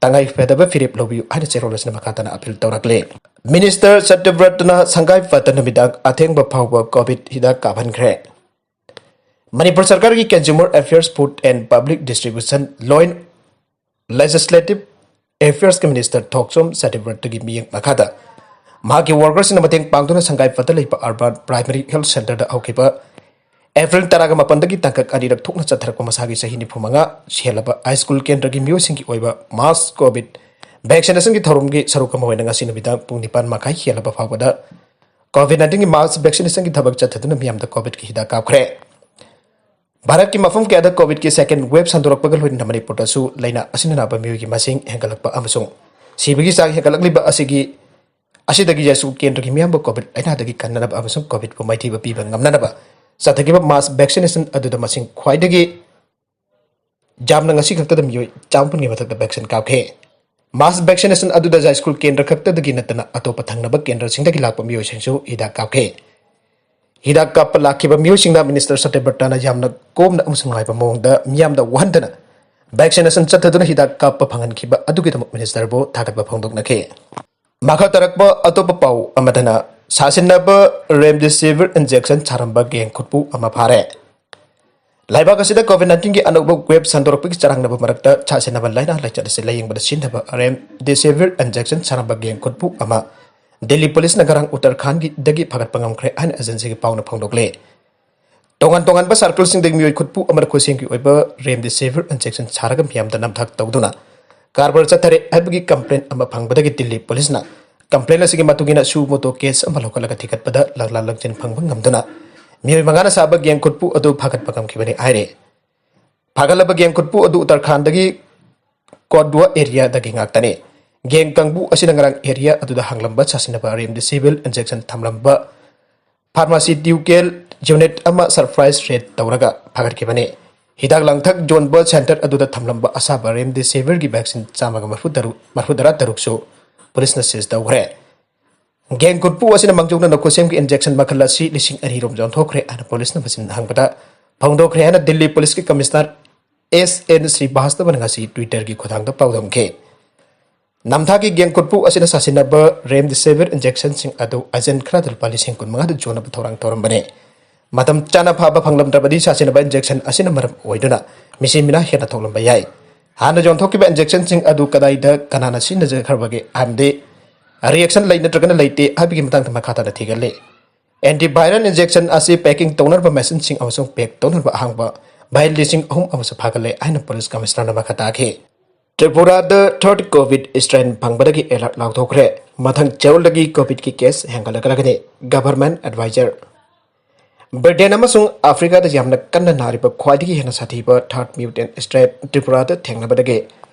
ꯇꯉꯥꯏ ꯐꯗꯕ ꯐꯤꯔꯦꯞ ꯂꯧꯕꯤꯌꯨ ꯍꯥꯏꯅ ꯆꯦꯔꯣꯜ ꯑꯁꯤꯅ ꯃꯈꯥ ꯇꯥꯅ ꯑꯄꯤꯜ ꯇꯧꯔꯛꯂꯤ꯫ ꯃꯤꯅꯤꯁꯇꯔ ꯁꯇ꯭ꯌꯕ꯭ꯔꯇꯅ ꯁꯪꯒꯥꯏ ꯐꯠꯇ ꯅꯨꯃꯤꯗꯥꯡ ꯑꯊꯦꯡꯕ ꯐꯥꯎꯕ ꯀꯣꯚꯤꯗ ꯍꯤꯗꯥꯛ ꯀꯥꯞꯍꯟꯈ꯭ꯔꯦ꯫ ꯃꯅꯤꯄꯨꯔ ꯁꯔꯀꯥꯔꯒꯤ Consumer Affairs, Food and Public Distribution, Law and Legislative Affairs ꯀꯤ ꯃꯤꯅꯤꯁꯇꯔ ꯊꯣꯛꯆꯣꯝ ꯁꯇ꯭ꯌꯕ꯭ꯔꯇꯒꯤ ꯃꯤꯠꯌꯦꯡ ꯃꯈꯥꯗ ꯃꯍꯥꯛꯀꯤ ꯋꯥꯔꯀꯔꯁꯤꯡꯅ ꯃꯇꯦꯡ ꯄꯥꯡꯗꯨꯅ ꯁꯪꯒꯥꯏ ꯐꯠꯇ ꯂꯩꯕ ꯑꯔꯕꯥꯟ ꯄ꯭ꯔꯥꯏꯃꯔꯤ ꯍꯦꯜꯊ ꯁꯦꯟꯇꯔꯗ ꯍꯧꯈꯤꯕ ꯑꯦꯄ꯭ꯔꯤꯜ ꯇꯔꯥꯒ ꯃꯥꯄꯟꯗꯒꯤ ꯇꯥꯡꯀꯛ ꯑꯅꯤꯔꯛ ꯊꯣꯛꯅ ꯆꯠꯊꯔꯛꯄ ꯃꯁꯥꯒꯤ ꯆꯍꯤ ꯅꯤꯐꯨ ꯃꯉꯥ ꯍꯦꯜꯂꯕ ꯍꯥꯏ ꯁ꯭ꯀꯨꯜ ꯀꯦꯟꯗ꯭ꯔꯒꯤ ꯃꯤꯑꯣꯏꯁꯤꯡꯒꯤ ꯑꯣꯏꯕ ꯃꯥꯁ ꯀꯣꯚꯤꯗ ꯚꯦꯛꯁꯤꯅꯦꯁꯟꯒꯤ ꯊꯧꯔꯝꯒꯤ ꯁꯔꯨꯛ ꯑꯃ ꯑꯣꯏꯅ ꯉꯁꯤ ꯅꯨꯃꯤꯗꯥꯡ ꯄꯨꯡ ꯅꯤꯄꯥꯟ ꯃꯈꯥꯏ ꯍꯦꯜꯂꯕ ꯐꯥꯎꯕꯗ ꯀꯣꯚꯤꯗ ꯅꯥꯏꯟꯇꯤꯟꯒꯤ ꯃꯥꯁ ꯚꯦꯛꯁꯤꯅꯦꯁꯟꯒꯤ ꯊꯕꯛ ꯆꯠꯊꯗꯨꯅ ꯃꯤꯌꯥꯝꯗ ꯀꯣꯚꯤꯗꯀꯤ ꯍꯤꯗꯥꯛ ꯀꯥꯞꯈ꯭ꯔꯦ꯫ ꯚꯥꯔꯠꯀꯤ ꯃꯐꯝ ꯀꯌꯥꯗ ꯀꯣꯚꯤꯗꯀꯤ ꯁꯦꯀꯦꯟ ꯋꯦꯕ ꯁꯟꯗꯣꯔꯛꯄꯒ ꯂꯣꯏꯅꯅ ꯃꯅꯤꯄꯨꯔꯗꯁꯨ ꯂꯥꯏꯅꯥ ꯑꯁꯤꯅ ꯅꯥꯕ ꯃꯤꯑꯣꯏꯒꯤ ꯃꯁꯤꯡ ꯍꯦꯟꯒꯠꯂꯛꯄ ꯑꯃꯁꯨꯡ ꯁꯤꯕꯒꯤ ꯆꯥꯡ ꯍꯦꯟꯒꯠꯂꯛꯂꯤꯕ ꯑꯁꯤꯒꯤ, ꯑꯁꯤꯗꯒꯤ ꯌꯥꯏꯁ꯭ꯀꯨꯜ ꯀꯦꯟꯗ꯭ꯔꯒꯤ ꯃꯤꯌꯥꯝꯕꯨ ꯀꯣꯚꯤꯗ ꯂꯥꯏꯅꯥꯗꯒꯤ ꯀꯟꯅꯅꯕ ꯑꯃꯁꯨꯡ ꯀꯣꯚꯤꯗꯄꯨ ꯃꯥꯏꯊꯤꯕ ꯄꯤꯕ ꯉꯝꯅꯅꯕ ꯆꯠꯊꯈꯤꯕ ꯃꯥꯁ ꯚꯦꯛꯁꯤꯅꯦꯁꯟ ꯑꯗꯨꯗ ꯃꯁꯤꯡ ꯈ꯭ꯋꯥꯏꯗꯒꯤ ꯌꯥꯝꯅ ꯉꯁꯤ ꯈꯛꯇꯗ ꯃꯤꯑꯣꯏ ꯆꯥꯝꯃꯥꯄꯟꯒꯤ ꯃꯊꯛꯇ ꯚꯦꯛꯁꯤꯟ ꯀꯥꯞꯈꯤ꯫ ꯃꯥꯁ ꯚꯦꯛꯁꯤꯅꯦꯁꯟ ꯑꯗꯨꯗ ꯌꯥꯏꯁ꯭ꯀꯨꯜ ꯀꯦꯟꯗ꯭ꯔ ꯈꯛꯇꯗꯒꯤ ꯅꯠꯇꯅ ꯑꯇꯣꯞꯄ ꯊꯪꯅꯕ ꯀꯦꯟꯗ꯭ꯔꯁꯤꯡꯗꯒꯤ ꯂꯥꯛꯄ ꯃꯤꯑꯣꯏꯁꯤꯡꯁꯨ ꯍꯤꯗꯥꯛ ꯀꯥꯞꯈꯤ꯫ ꯍꯤꯗꯥꯛ ꯀꯥꯞꯄ ꯂꯥꯛꯈꯤꯕ ꯃꯤꯑꯣꯏꯁꯤꯡꯅ ꯃꯤꯅꯤꯁꯇꯔ ꯁꯇ꯭ꯌꯕ꯭ꯔꯇꯅ ꯌꯥꯝꯅ ꯀꯣꯝꯅ ꯑꯃꯁꯨꯡ ꯅꯨꯡꯉꯥꯏꯕ ꯃꯑꯣꯡꯗ ꯃꯤꯌꯥꯝꯗ ꯋꯥꯍꯟꯗꯅ ꯚꯦꯛꯁꯤꯅꯦꯁꯟ ꯆꯠꯊꯗꯨꯅ ꯍꯤꯗꯥꯛ ꯀꯥꯞꯄ ꯐꯪꯍꯟꯈꯤꯕ ꯑꯗꯨꯒꯤꯗꯃꯛ ꯃꯤꯅꯤꯁꯇꯔꯕꯨ ꯊꯥꯒꯠꯄ ꯐꯣꯡꯗꯣꯛꯅꯈꯤ꯫ ꯃꯈꯥ ꯇꯥꯔꯛꯄ ꯑꯇꯣꯞꯄ ꯄꯥꯎ ꯑꯃꯗꯅ, ꯁꯥꯁꯤꯟꯅꯕ ꯔꯦꯝꯗꯤꯁꯤꯚꯤꯔ ꯏꯟꯖꯦꯛꯁꯟ ꯁꯥꯔꯝꯕ ꯒꯦꯡ ꯈꯨꯠꯄꯨ ꯑꯃ ꯐꯥꯔꯦ꯫ ꯂꯩꯕꯥꯛ ꯑꯁꯤꯗ ꯀꯣꯚꯤꯗ ꯅꯥꯏꯟꯇꯤꯟꯒꯤ ꯑꯅꯧꯕ ꯋꯦꯕ ꯁꯟꯗꯣꯔꯛꯄꯒꯤ ꯆꯔꯥꯡꯅꯕ ꯃꯔꯛꯇ ꯁꯥꯁꯤꯟꯅꯕ ꯂꯥꯏꯅꯥ ꯂꯥꯏꯆꯠ ꯑꯁꯤ ꯂꯥꯌꯦꯡꯕꯗ ꯁꯤꯖꯤꯟꯅꯕ ꯔꯦꯝꯗꯤꯁꯤꯚꯤꯔ ꯏꯟꯖꯦꯛꯁꯟ ꯁꯥꯔꯝꯕ ꯒꯦꯡ ꯈꯨꯠꯄꯨ ꯑꯃ ꯗꯤꯜꯂꯤ ꯄꯨꯂꯤꯁꯅ ꯉꯔꯥꯡ ꯎꯠꯇꯔꯈꯥꯟꯗꯒꯤ ꯐꯥꯒꯠꯄ ꯉꯝꯈ꯭ꯔꯦ ꯍꯥꯏꯅ ꯑꯦꯖꯦꯟꯁꯤꯒꯤ ꯄꯥꯎꯅ ꯐꯣꯡꯗꯣꯛꯂꯤ꯫ ꯇꯣꯉꯥꯟ ꯇꯣꯉꯥꯟꯕ ꯁꯥꯔꯀꯜꯁꯤꯡꯗꯒꯤ ꯃꯤꯑꯣꯏ ꯈꯨꯠꯄꯨ ꯑꯃꯅ ꯈꯨꯠꯁꯦꯝꯒꯤ ꯑꯣꯏꯕ ꯔꯦꯝꯗꯤꯁꯤꯚꯤꯔ ꯏꯟꯖꯦꯛꯁꯟ ꯁꯥꯔꯒ ꯃꯤꯌꯥꯝꯗ ꯅꯝꯊꯥꯛ ꯇꯧꯗꯨꯅ ꯀꯔꯕꯥꯔ ꯆꯠꯊꯔꯦ ꯍꯥꯏꯕꯒꯤ ꯀꯝꯄ꯭ꯂꯦꯟ ꯑꯃ ꯐꯪꯕꯗꯒꯤ ꯗꯤꯜꯂꯤ ꯄꯨꯂꯤꯁꯅ Complaint ꯑꯁꯤꯒꯤ ꯃꯇꯨꯡ ꯏꯟꯅ suo motu case ꯑꯃ ꯂꯧꯈꯠꯂꯒ ꯊꯤꯒꯠꯄꯗ ꯂꯪꯂꯥ ꯂꯪꯖꯤꯟ ꯐꯪꯕ ꯉꯝꯗꯅ ꯃꯤꯑꯣꯏ ꯃꯉꯥꯅ ꯁꯥꯕ ꯒꯦꯡ ꯈꯨꯠꯄꯨ ꯑꯗꯨ ꯐꯥꯒꯠꯄ ꯉꯝꯈꯤꯕꯅꯤ ꯍꯥꯏꯔꯤ꯫ ꯐꯥꯒꯠꯂꯕ ꯒꯦꯡ ꯈꯨꯠꯄꯨ ꯑꯗꯨ ꯎꯠꯇꯔꯈꯥꯟꯗꯒꯤ ꯀꯣꯗꯋꯥ area ꯗꯒꯤ ꯉꯥꯛꯇꯅꯤ꯫ ꯒꯦꯡ ꯀꯥꯡꯕꯨ ꯑꯁꯤꯅ ꯉꯔꯥꯡ area ꯑꯗꯨꯗ ꯍꯥꯡꯂꯝꯕ ꯁꯥꯁꯤꯟꯅꯕ remdesivir injection ꯊꯝꯂꯝꯕ pharmaceutical unit ꯑꯃ surprise raid ꯇꯧꯔꯒ ꯐꯥꯒꯠꯈꯤꯕꯅꯤ꯫ ꯍꯤꯗꯥꯛ ꯂꯥꯡꯊꯛ ꯌꯣꯟꯕ centre ꯑꯗꯨꯗ ꯊꯝꯂꯝꯕ ꯑꯁꯥꯕ remdesivirꯒꯤ vaccine ꯆꯥꯝꯃꯒ ꯃꯔꯤꯐꯨ ꯇꯔꯨꯛ, ꯃꯔꯤꯐꯨ ꯇꯔꯥ ꯇꯔꯨꯛꯁꯨ ꯄꯨꯂꯤꯁꯅ seize ꯇꯧꯈ꯭ꯔꯦ꯫ ꯒꯦꯡ ꯈꯨꯠꯄꯨ ꯑꯁꯤꯅ ꯃꯥꯡꯖꯧꯅꯅ ꯈꯨꯠꯁꯦꯝꯒꯤ injection ꯃꯈꯜ ꯑꯁꯤ ꯂꯤꯁꯤꯡ ꯑꯅꯤ ꯔꯣꯝ ꯌꯣꯟꯊꯣꯛꯈ꯭ꯔꯦ ꯍꯥꯏꯅ ꯄꯨꯂꯤꯁꯅ ꯃꯁꯤꯡ ꯍꯪꯕꯗ ꯐꯣꯡꯗꯣꯛꯈ꯭ꯔꯦ ꯍꯥꯏꯅ ꯗꯤꯜꯂꯤ ꯄꯨꯂꯤꯁꯀꯤ commissioner S N ꯁ꯭ꯔꯤꯕꯥꯁꯇꯕꯅ ꯉꯁꯤ Twitterꯒꯤ ꯈꯨꯠꯊꯥꯡꯗ ꯄꯥꯎꯗꯝꯈꯤ꯫ ꯅꯝꯊꯥꯛꯀꯤ ꯒꯦꯡ ꯈꯨꯠꯄꯨ ꯑꯁꯤꯅ ꯁꯥꯁꯤꯟꯅꯕ remdesivir injectionꯁꯤꯡ ꯑꯗꯨ agent ꯈꯔꯗ ꯂꯨꯄꯥ ꯂꯤꯁꯤꯡ ꯀꯨꯟꯃꯉꯥꯗ ꯌꯣꯟꯅꯕ ꯊꯧꯔꯥꯡ ꯇꯧꯔꯝꯕꯅꯤ꯫ ꯃꯇꯝ ꯆꯥꯅ ꯐꯥꯕ ꯐꯪꯂꯝꯗ꯭ꯔꯕꯗꯤ ꯁꯥꯁꯤꯟꯅꯕ injection ꯑꯁꯤꯅ ꯃꯔꯝ ꯑꯣꯏꯗꯨꯅ ꯃꯤꯁꯤ ꯃꯤꯅꯥ ꯍꯦꯟꯅ ꯊꯣꯛꯂꯝꯕ ꯌꯥꯏ꯫ ꯍꯥꯟꯅ ꯌꯣꯟꯊꯣꯛꯈꯤꯕ injectionꯁꯤꯡ ꯑꯗꯨ ꯀꯗꯥꯏꯗ ꯀꯅꯥꯅ ꯁꯤꯖꯤꯟꯅꯖꯈ꯭ꯔꯕꯒꯦ, ꯍꯥꯏꯕꯗꯤ reaction ꯂꯩ ꯅꯠꯇ꯭ꯔꯒꯅ ꯂꯩꯇꯦ ꯍꯥꯏꯕꯒꯤ ꯃꯇꯥꯡꯗ ꯃꯈꯥ ꯇꯥꯅ ꯊꯤꯒꯠꯂꯤ꯫ Antiviral injection ꯑꯁꯤ packing ꯇꯧꯅꯔꯕ machineꯁꯤꯡ ꯑꯃꯁꯨꯡ pack ꯇꯧꯅꯔꯕ ꯑꯍꯥꯡꯕ vial ꯂꯤꯁꯤꯡ ꯑꯍꯨꯝ ꯑꯃꯁꯨ ꯐꯥꯒꯠꯂꯦ ꯍꯥꯏꯅ ꯄꯨꯂꯤꯁ commissionerꯅ ꯃꯈꯥ ꯇꯥꯈꯤ꯫ ꯇ꯭ꯔꯤꯄꯨꯔꯥꯗ third COVID strain ꯐꯪꯕꯗꯒꯤ alert ꯂꯥꯎꯊꯣꯛꯈ꯭ꯔꯦ꯫ ꯃꯊꯪ ꯆꯌꯣꯜꯗꯒꯤ COVIDꯀꯤ case ꯍꯦꯟꯒꯠꯂꯛꯂꯒꯅꯤ꯫ Government adviser꯫ ꯕ꯭ꯔꯤꯇꯦꯟ ꯑꯃꯁꯨꯡ ꯑꯐ꯭ꯔꯤꯀꯥꯗ ꯌꯥꯝꯅ ꯀꯟꯅ ꯅꯥꯔꯤꯕ ꯈ꯭ꯋꯥꯏꯗꯒꯤ ꯍꯦꯟꯅ ꯁꯥꯊꯤꯕ third mutant strain ꯇ꯭ꯔꯤꯄꯨꯔꯥꯗ ꯊꯦꯡꯅꯕꯗꯒꯤ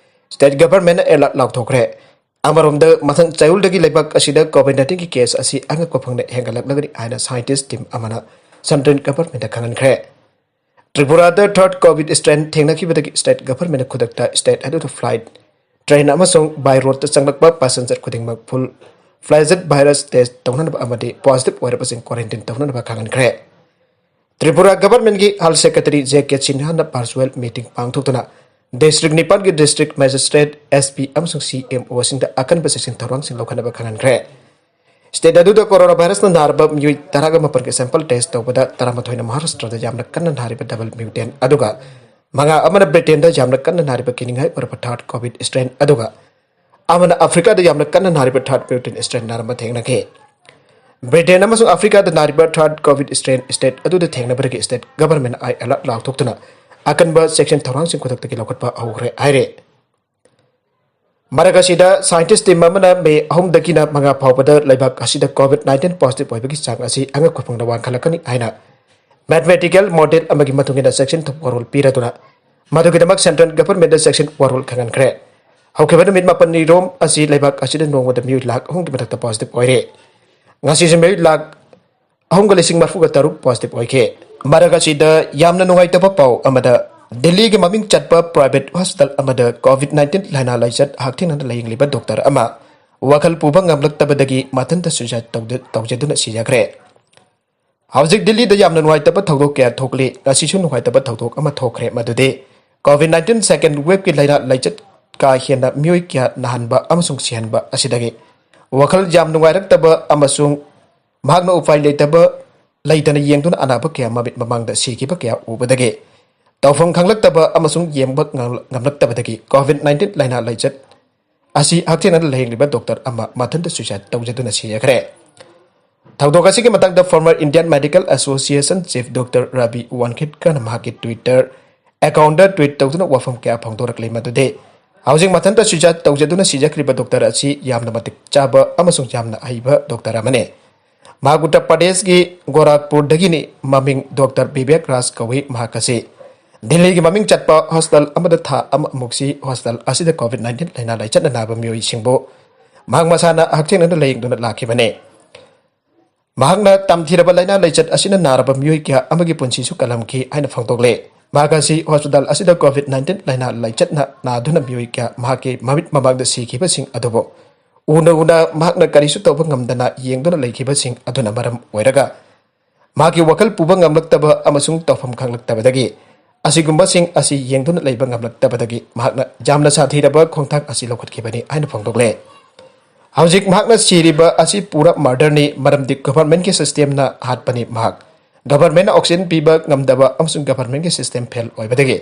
state governmentꯅ alert ꯂꯥꯎꯊꯣꯛꯈ꯭ꯔꯦ꯫ ꯑꯃꯔꯣꯝꯗ, ꯃꯊꯪ ꯆꯌꯣꯜꯗꯒꯤ ꯂꯩꯕꯥꯛ ꯑꯁꯤꯗ COVID nineteenꯒꯤ case ꯑꯁꯤ ꯑꯉꯛꯄ ꯐꯪꯅ ꯍꯦꯟꯒꯠꯂꯛꯂꯒꯅꯤ ꯍꯥꯏꯅ scientist team ꯑꯃꯅ central governmentꯇ ꯈꯪꯍꯟꯈ꯭ꯔꯦ꯫ ꯇ꯭ꯔꯤꯄꯨꯔꯥꯗ third COVID strain ꯊꯦꯡꯅꯈꯤꯕꯗꯒꯤ state governmentꯅ ꯈꯨꯗꯛꯇ state ꯑꯗꯨꯗ flight, train ꯑꯃꯁꯨꯡ by roadꯇ ꯆꯪꯂꯛꯄ passenger ꯈꯨꯗꯤꯡꯃꯛ full fledged virus test ꯇꯧꯅꯅꯕ ꯑꯃꯗꯤ positive ꯑꯣꯏꯔꯕꯁꯤꯡ quarantine ꯇꯧꯅꯅꯕ ꯈꯪꯍꯟꯈ꯭ꯔꯦ꯫ Tripura governmentꯀꯤ health secretary J K ꯁꯤꯟꯍꯥꯅ virtual meeting ꯄꯥꯡꯊꯣꯛꯇꯨꯅ district ꯅꯤꯄꯥꯟꯒꯤ district magistrate, S P ꯑꯃꯁꯨꯡ C M Oꯁꯤꯡꯗ ꯑꯀꯟꯕ ꯆꯦꯛꯁꯤꯟ ꯊꯧꯔꯥꯡꯁꯤꯡ ꯂꯧꯈꯠꯅꯕ ꯈꯪꯍꯟꯈ꯭ꯔꯦ꯫ State ꯑꯗꯨꯗ coronavirusꯅ ꯅꯥꯔꯕ ꯃꯤꯑꯣꯏ ꯇꯔꯥꯒ ꯃꯥꯄꯟꯒꯤ sample test ꯇꯧꯕꯗ ꯇꯔꯥꯃꯥꯊꯣꯏꯅ ꯃꯍꯥꯔꯥꯁꯇ꯭ꯔꯗ ꯌꯥꯝꯅ ꯀꯟꯅ ꯅꯥꯔꯤꯕ double mutant ꯑꯗꯨꯒ ꯃꯉꯥ ꯑꯃꯅ ꯕ꯭ꯔꯤꯇꯦꯟꯗ ꯌꯥꯝꯅ ꯀꯟꯅ ꯅꯥꯔꯤꯕ ꯀꯤꯅꯤꯡꯉꯥꯏ ꯑꯣꯏꯔꯕ third COVID strain ꯑꯗꯨꯒ ꯑꯃꯅ ꯑꯐ꯭ꯔꯤꯀꯥꯗ ꯌꯥꯝꯅ ꯀꯟꯅ ꯅꯥꯔꯤꯕ third mutant strain ꯅꯥꯔꯝꯕ ꯊꯦꯡꯅꯈꯤ꯫ ꯕ꯭ꯔꯤꯇꯦꯟ ꯑꯃꯁꯨꯡ ꯑꯐ꯭ꯔꯤꯀꯥꯗ ꯅꯥꯔꯤꯕ third COVID strain state ꯑꯗꯨꯗ ꯊꯦꯡꯅꯕꯗꯒꯤ state government high alert ꯂꯥꯎꯊꯣꯛꯇꯨꯅ ꯑꯀꯟꯕ ꯆꯦꯛꯁꯤꯟ ꯊꯧꯔꯥꯡꯁꯤꯡ ꯈꯨꯗꯛꯇꯒꯤ ꯂꯧꯈꯠꯄ ꯍꯧꯈ꯭ꯔꯦ ꯍꯥꯏꯔꯦ꯫ ꯃꯔꯛ ꯑꯁꯤꯗ, scientist team ꯑꯃꯅ ꯃꯦ ꯑꯍꯨꯝꯗꯒꯤꯅ ꯃꯉꯥ ꯐꯥꯎꯕꯗ ꯂꯩꯕꯥꯛ ꯑꯁꯤꯗ COVID nineteen positive ꯑꯣꯏꯕꯒꯤ ꯆꯥꯡ ꯑꯁꯤ ꯑꯉꯛꯄ ꯐꯪꯅ ꯋꯥꯡꯈꯠꯂꯛꯀꯅꯤ ꯍꯥꯏꯅ mathematical model ꯑꯃꯒꯤ ꯃꯇꯨꯡ ꯏꯟꯅ ꯆꯦꯛꯁꯤꯟ ꯋꯥꯔꯣꯜ ꯄꯤꯔꯗꯨꯅ, ꯃꯗꯨꯒꯤꯗꯃꯛ central government ꯗ ꯆꯦꯛꯁꯤꯟ ꯋꯥꯔꯣꯜ ꯈꯪꯍꯟꯈ꯭ꯔꯦ꯫ ꯍꯧꯈꯤꯕ ꯅꯨꯃꯤꯠ ꯃꯥꯄꯟꯅꯤꯔꯣꯝ ꯑꯁꯤ ꯂꯩꯕꯥꯛ ꯑꯁꯤꯗ ꯅꯣꯡꯃꯗ ꯃꯤꯑꯣꯏ ꯂꯥꯈ ꯑꯍꯨꯝꯒꯤ ꯃꯊꯛꯇ positive ꯑꯣꯏꯔꯦ꯫ ꯉꯁꯤꯁꯨ ꯃꯤꯑꯣꯏ ꯂꯥꯈ ꯑꯍꯨꯝꯒ ꯂꯤꯁꯤꯡ ꯃꯔꯤꯐꯨꯒ ꯇꯔꯨꯛ positive ꯑꯣꯏꯈꯤ꯫ ꯃꯔꯛ ꯑꯁꯤꯗ ꯌꯥꯝꯅ ꯅꯨꯡꯉꯥꯏꯇꯕ ꯄꯥꯎ ꯑꯃꯗ, ꯗꯤꯜꯂꯤꯒꯤ ꯃꯃꯤꯡ ꯆꯠꯄ private hospital ꯑꯃꯗ COVID nineteen ꯂꯥꯏꯅꯥ ꯂꯥꯏꯆꯠ ꯍꯛꯊꯦꯡꯅꯅ ꯂꯥꯌꯦꯡꯂꯤꯕ doctor ꯑꯃ ꯋꯥꯈꯜ ꯄꯨꯕ ꯉꯝꯂꯛꯇꯕꯗꯒꯤ ꯃꯊꯟꯇ suicide ꯇꯧꯗ-, ꯇꯧꯖꯗꯨꯅ ꯁꯤꯖꯈ꯭ꯔꯦ꯫ ꯍꯧꯖꯤꯛ ꯗꯤꯜꯂꯤꯗ ꯌꯥꯝꯅ ꯅꯨꯡꯉꯥꯏꯇꯕ ꯊꯧꯗꯣꯛ ꯀꯌꯥ ꯊꯣꯛꯂꯤ꯫ ꯉꯁꯤꯁꯨ ꯅꯨꯡꯉꯥꯏꯇꯕ ꯊꯧꯗꯣꯛ ꯑꯃ ꯊꯣꯛꯈ꯭ꯔꯦ, ꯃꯗꯨꯗꯤ COVID nineteen second wave ꯀꯤ ꯂꯥꯏꯅꯥ ꯂꯥꯏꯆꯠ ꯀꯥ ꯍꯦꯟꯅ ꯃꯤꯑꯣꯏ ꯀꯌꯥ ꯅꯥꯍꯟꯕ ꯑꯃꯁꯨꯡ ꯁꯤꯍꯟꯕ ꯑꯁꯤꯗꯒꯤ ꯋꯥꯈꯜ ꯌꯥꯝ ꯅꯨꯡꯉꯥꯏꯔꯛꯇꯕ ꯑꯃꯁꯨꯡ ꯃꯍꯥꯛꯅ ꯎꯄꯥꯏ ꯂꯩꯇꯕ, ꯂꯩꯇꯅ ꯌꯦꯡꯗꯨꯅ ꯑꯅꯥꯕ ꯀꯌꯥ ꯃꯃꯤꯠ ꯃꯃꯥꯡꯗ ꯁꯤꯈꯤꯕ ꯀꯌꯥ ꯎꯕꯗꯒꯤ, ꯇꯧꯐꯝ ꯈꯪꯂꯛꯇꯕ ꯑꯃꯁꯨꯡ ꯌꯦꯡꯕ ꯉꯝ-, ꯉꯝꯂꯛꯇꯕꯗꯒꯤ COVID nineteen ꯂꯥꯏꯅꯥ ꯂꯥꯏꯆꯠ ꯑꯁꯤ ꯍꯛꯊꯦꯡꯅꯅ ꯂꯥꯌꯦꯡꯂꯤꯕ doctor ꯑꯃ ꯃꯊꯟꯇ suicide ꯇꯧꯖꯗꯨꯅ ꯁꯤꯖꯈ꯭ꯔꯦ꯫ ꯊꯧꯗꯣꯛ ꯑꯁꯤꯒꯤ ꯃꯇꯥꯡꯗ former Indian Medical Association chief doctor Ravi Wankhedkar ꯅ ꯃꯍꯥꯛꯀꯤ Twitter account ꯗ tweet ꯇꯧꯗꯨꯅ ꯋꯥꯐꯝ ꯀꯌꯥ ꯐꯣꯡꯗꯣꯔꯛꯂꯤ, ꯃꯗꯨꯗꯤ ꯍꯧꯖꯤꯛ ꯃꯊꯟꯇ suicide ꯇꯧꯖꯗꯨꯅ ꯁꯤꯖꯈ꯭ꯔꯤꯕ doctor ꯑꯁꯤ ꯌꯥꯝꯅ ꯃꯇꯤꯛ ꯆꯥꯕ ꯑꯃꯁꯨꯡ ꯌꯥꯝꯅ ꯑꯍꯩꯕ doctor ꯑꯃꯅꯤ꯫ ꯃꯍꯥꯛ ꯎꯠꯇꯔ ꯄ꯭ꯔꯗꯦꯁꯀꯤ ꯒꯣꯔꯥꯈꯄꯨꯔꯗꯒꯤꯅꯤ꯫ ꯃꯃꯤꯡ doctor ꯕꯤꯕꯦꯛ ꯔꯥꯖ ꯀꯧꯏ꯫ ꯃꯍꯥꯛ ꯑꯁꯤ ꯗꯤꯜꯂꯤꯒꯤ ꯃꯃꯤꯡ ꯆꯠꯄ hospital ꯑꯃꯗ ꯊꯥ ꯑꯃꯃꯨꯛꯁꯤ hospital ꯑꯁꯤꯗ COVID nineteen ꯂꯥꯏꯅꯥ ꯂꯥꯏꯆꯠꯅ ꯅꯥꯕ ꯃꯤꯑꯣꯏꯁꯤꯡꯕꯨ ꯃꯍꯥꯛ ꯃꯁꯥꯅ ꯍꯛꯊꯦꯡꯅꯅ ꯂꯥꯌꯦꯡꯗꯨꯅ ꯂꯥꯛꯈꯤꯕꯅꯤ꯫ ꯃꯍꯥꯛꯅ ꯇꯝꯊꯤꯔꯕ ꯂꯥꯏꯅꯥ ꯂꯥꯏꯆꯠ ꯑꯁꯤꯅ ꯅꯥꯔꯕ ꯃꯤꯑꯣꯏ ꯀꯌꯥ ꯑꯃꯒꯤ ꯄꯨꯟꯁꯤꯁꯨ ꯀꯜꯂꯝꯈꯤ ꯍꯥꯏꯅ ꯐꯣꯡꯗꯣꯛꯂꯦ꯫ ꯃꯍꯥꯛ ꯑꯁꯤ hospital ꯑꯁꯤꯗ COVID nineteen ꯂꯥꯏꯅꯥ ꯂꯥꯏꯆꯠꯅ ꯅꯥꯗꯨꯅ ꯃꯤꯑꯣꯏ ꯀꯌꯥ ꯃꯍꯥꯛꯀꯤ ꯃꯃꯤꯠ ꯃꯃꯥꯡꯗ ꯁꯤꯈꯤꯕꯁꯤꯡ ꯑꯗꯨꯕꯨ ꯎꯅ ꯎꯅ ꯃꯍꯥꯛꯅ ꯀꯔꯤꯁꯨ ꯇꯧꯕ ꯉꯝꯗꯅ ꯌꯦꯡꯗꯨꯅ ꯂꯩꯈꯤꯕꯁꯤꯡ ꯑꯗꯨꯅ ꯃꯔꯝ ꯑꯣꯏꯔꯒ ꯃꯍꯥꯛꯀꯤ ꯋꯥꯈꯜ ꯄꯨꯕ ꯉꯝꯂꯛꯇꯕ ꯑꯃꯁꯨꯡ ꯇꯧꯐꯝ ꯈꯪꯂꯛꯇꯕꯗꯒꯤ ꯑꯁꯤꯒꯨꯝꯕꯁꯤꯡ ꯑꯁꯤ ꯌꯦꯡꯗꯨꯅ ꯂꯩꯕ ꯉꯝꯂꯛꯇꯕꯗꯒꯤ ꯃꯍꯥꯛꯅ ꯌꯥꯝꯅ ꯁꯥꯊꯤꯔꯕ ꯈꯣꯡꯊꯥꯡ ꯑꯁꯤ ꯂꯧꯈꯠꯈꯤꯕꯅꯤ ꯍꯥꯏꯅ ꯐꯣꯡꯗꯣꯛꯂꯦ꯫ ꯍꯧꯖꯤꯛ ꯃꯍꯥꯛꯅ ꯁꯤꯔꯤꯕ ꯑꯁꯤ ꯄꯨꯔꯥ murder ꯅꯤ, ꯃꯔꯝꯗꯤ government ꯀꯤ system ꯅ ꯍꯥꯠꯄꯅꯤ꯫ ꯃꯍꯥꯛ government ꯅ oxygen ꯄꯤꯕ ꯉꯝꯗꯕ ꯑꯃꯁꯨꯡ government ꯀꯤ system fail ꯑꯣꯏꯕꯗꯒꯤ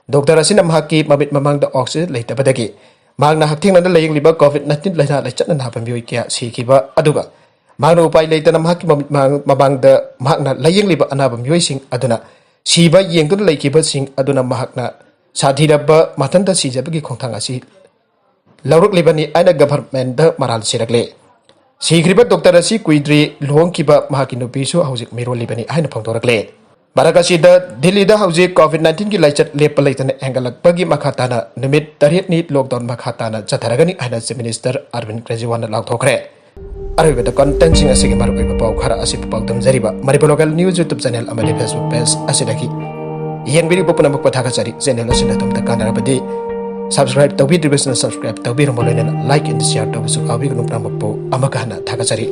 doctor ꯑꯁꯤꯅ ꯃꯍꯥꯛꯀꯤ ꯃꯃꯤꯠ ꯃꯃꯥꯡꯗ oxygen ꯂꯩꯇꯕꯗꯒꯤ ꯃꯍꯥꯛꯅ ꯍꯛꯊꯦꯡꯅꯅ ꯂꯥꯌꯦꯡꯂꯤꯕ COVID nineteen ꯂꯥꯏꯅꯥ ꯂꯥꯏꯆꯠꯅ ꯅꯥꯕ ꯃꯤꯑꯣꯏ ꯀꯌꯥ ꯁꯤꯈꯤꯕ ꯑꯗꯨꯒ ꯃꯍꯥꯛꯅ ꯎꯄꯥꯏ ꯂꯩꯇꯅ ꯃꯍꯥꯛꯀꯤ ꯃꯃꯤꯠ ꯃꯥꯡ-, ꯃꯃꯥꯡꯗ ꯃꯍꯥꯛꯅ ꯂꯥꯌꯦꯡꯂꯤꯕ ꯑꯅꯥꯕ ꯃꯤꯑꯣꯏꯁꯤꯡ ꯑꯗꯨꯅ ꯁꯤꯕ ꯌꯦꯡꯗꯨꯅ ꯂꯩꯈꯤꯕꯁꯤꯡ ꯑꯗꯨꯅ ꯃꯍꯥꯛꯅ ꯁꯥꯊꯤꯔꯕ ꯃꯊꯟꯇ ꯁꯤꯖꯕꯒꯤ ꯈꯣꯡꯊꯥꯡ ꯑꯁꯤ ꯂꯧꯔꯛꯂꯤꯕꯅꯤ ꯍꯥꯏꯅ ꯒꯚꯔꯟꯃꯦꯟꯗ ꯃꯔꯥꯜ ꯁꯤꯔꯛꯂꯦ꯫ ꯁꯤꯈ꯭ꯔꯤꯕ ꯗꯣꯛꯇꯔ ꯑꯁꯤ ꯀꯨꯏꯗ꯭ꯔꯤ ꯂꯨꯍꯣꯡꯈꯤꯕ ꯃꯍꯥꯛꯀꯤ ꯅꯨꯄꯤꯁꯨ ꯍꯧꯖꯤꯛ ꯃꯤꯔꯣꯜꯂꯤꯕꯅꯤ ꯍꯥꯏꯅ ꯐꯣꯡꯗꯣꯔꯛꯂꯦ꯫ ꯃꯔꯛ ꯑꯁꯤꯗ ꯗꯤꯜꯂꯤꯗ ꯍꯧꯖꯤꯛ ꯀꯣꯚꯤꯗ ꯅꯥꯏꯟꯇꯤꯟꯒꯤ ꯂꯥꯏꯆꯠ ꯂꯦꯞꯄ ꯂꯩꯇꯅ ꯍꯦꯟꯒꯠꯂꯛꯄꯒꯤ ꯃꯈꯥ ꯇꯥꯅ ꯅꯨꯃꯤꯠ ꯇꯔꯦꯠꯅꯤ ꯂꯣꯛꯗꯥꯎꯟ ꯃꯈꯥ ꯇꯥꯅ ꯆꯠꯊꯔꯒꯅꯤ ꯍꯥꯏꯅ ꯆꯤꯐ ꯃꯤꯅꯤꯁꯇꯔ ꯑꯔꯕꯤꯟꯗ ꯀꯦꯖ꯭ꯔꯤꯋꯥꯜꯅ ꯂꯥꯎꯊꯣꯛꯈ꯭ꯔꯦ꯫ ꯑꯔꯣꯏꯕꯗ ꯀꯟꯇꯦꯟꯁꯤꯡ ꯑꯁꯤꯒꯤ ꯃꯔꯨꯑꯣꯏꯕ ꯄꯥꯎ ꯈꯔ ꯑꯁꯤꯕꯨ ꯄꯥꯎꯗꯝꯖꯔꯤꯕ Manipur local news YouTube channel ꯑꯃꯗꯤ ꯐꯦꯁꯕꯨꯛ ꯄꯦꯖ ꯑꯁꯤꯗꯒꯤ꯫ ꯌꯦꯡꯕꯤꯔꯤꯕ ꯄꯨꯝꯅꯃꯛꯄꯨ ꯊꯥꯒꯠꯆꯔꯤ꯫ ꯆꯦꯅꯦꯜ ꯑꯁꯤꯅ ꯑꯗꯣꯝꯗ ꯀꯥꯟꯅꯔꯕꯗꯤ ꯁꯕꯁꯀ꯭ꯔꯥꯏꯕ ꯇꯧꯕꯤꯗ꯭ꯔꯤꯕꯁꯤꯅ ꯁꯕꯁꯀ꯭ꯔꯥꯏꯕ ꯇꯧꯕꯤꯔꯝꯕ ꯂꯣꯏꯅꯅ ꯂꯥꯏꯛ ꯑꯦꯟ ꯁꯤꯌꯥꯔ ꯇꯧꯕꯁꯨ ꯀꯥꯎꯕꯤꯒꯅꯨ꯫ ꯄꯨꯝꯅꯃꯛꯄꯨ ꯑꯃꯨꯛꯀ ꯍꯟꯅ ꯊꯥꯒꯠꯆꯔꯤ꯫